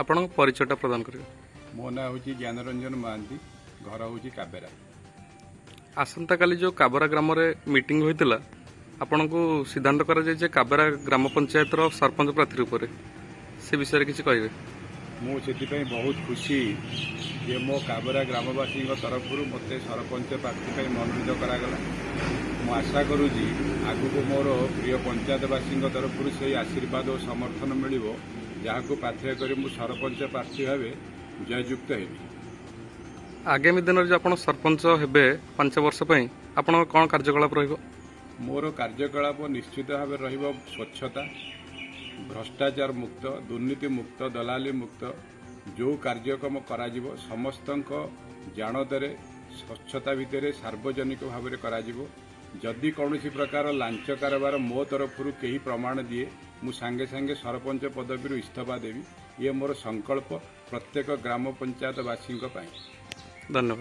ଆପଣଙ୍କ ପରିଚୟଟା ପ୍ରଦାନ କରିବେ। ମୋ ନାଁ ହେଉଛି ଜ୍ଞାନରଞ୍ଜନ ମହାନ୍ତି, ଘର ହେଉଛି କାବେରା। ଆସନ୍ତାକାଲି ଯେଉଁ କାବରା ଗ୍ରାମରେ ମିଟିଂ ହୋଇଥିଲା, ଆପଣଙ୍କୁ ସିଦ୍ଧାନ୍ତ କରାଯାଇଛି ଯେ କାବେରା ଗ୍ରାମ ପଞ୍ଚାୟତର ସରପଞ୍ଚ ପ୍ରାର୍ଥୀ ଉପରେ, ସେ ବିଷୟରେ କିଛି କହିବେ? ମୁଁ ସେଥିପାଇଁ ବହୁତ ଖୁସି ଯେ ମୋ କାବେରା ଗ୍ରାମବାସୀଙ୍କ ତରଫରୁ ମୋତେ ସରପଞ୍ଚ ପ୍ରାର୍ଥୀ ପାଇଁ ମନୋନୀତ କରାଗଲା। ମୁଁ ଆଶା କରୁଛି, ଆଗକୁ ମୋର ପ୍ରିୟ ପଞ୍ଚାୟତବାସୀଙ୍କ ତରଫରୁ ସେଇ ଆଶୀର୍ବାଦ ଓ ସମର୍ଥନ ମିଳିବ, ଯାହାକୁ ପାଥେୟ କରି ମୁଁ ସରପଞ୍ଚ ପ୍ରାର୍ଥୀ ଭାବେ ଜୟଯୁକ୍ତ ହେବି। ଆଗାମୀ ଦିନରେ ଯେଉଁ ଆପଣ ସରପଞ୍ଚ ହେବେ, 5 ବର୍ଷ ପାଇଁ ଆପଣଙ୍କ କ'ଣ କାର୍ଯ୍ୟକଳାପ ରହିବ? ମୋର କାର୍ଯ୍ୟକଳାପ ନିଶ୍ଚିତ ଭାବରେ ରହିବ ସ୍ୱଚ୍ଛତା, ଭ୍ରଷ୍ଟାଚାର ମୁକ୍ତ, ଦୁର୍ନୀତି ମୁକ୍ତ, ଦଲାଲି ମୁକ୍ତ। ଯେଉଁ କାର୍ଯ୍ୟକ୍ରମ କରାଯିବ, ସମସ୍ତଙ୍କ ଜାଣତରେ, ସ୍ୱଚ୍ଛତା ଭିତରେ, ସାର୍ବଜନିକ ଭାବରେ କରାଯିବ। ଯଦି କୌଣସି ପ୍ରକାର ଲାଞ୍ଚ କାରବାର ମୋ ତରଫରୁ କେହି ପ୍ରମାଣ ଦିଏ, ମୁଁ ସାଙ୍ଗେ ସାଙ୍ଗେ ସରପଞ୍ଚ ପଦବୀରୁ ଇସ୍ତଫା ଦେବି। ଇଏ ମୋର ସଂକଳ୍ପ ପ୍ରତ୍ୟେକ ଗ୍ରାମ ପଞ୍ଚାୟତବାସୀଙ୍କ ପାଇଁ। ଧନ୍ୟବାଦ।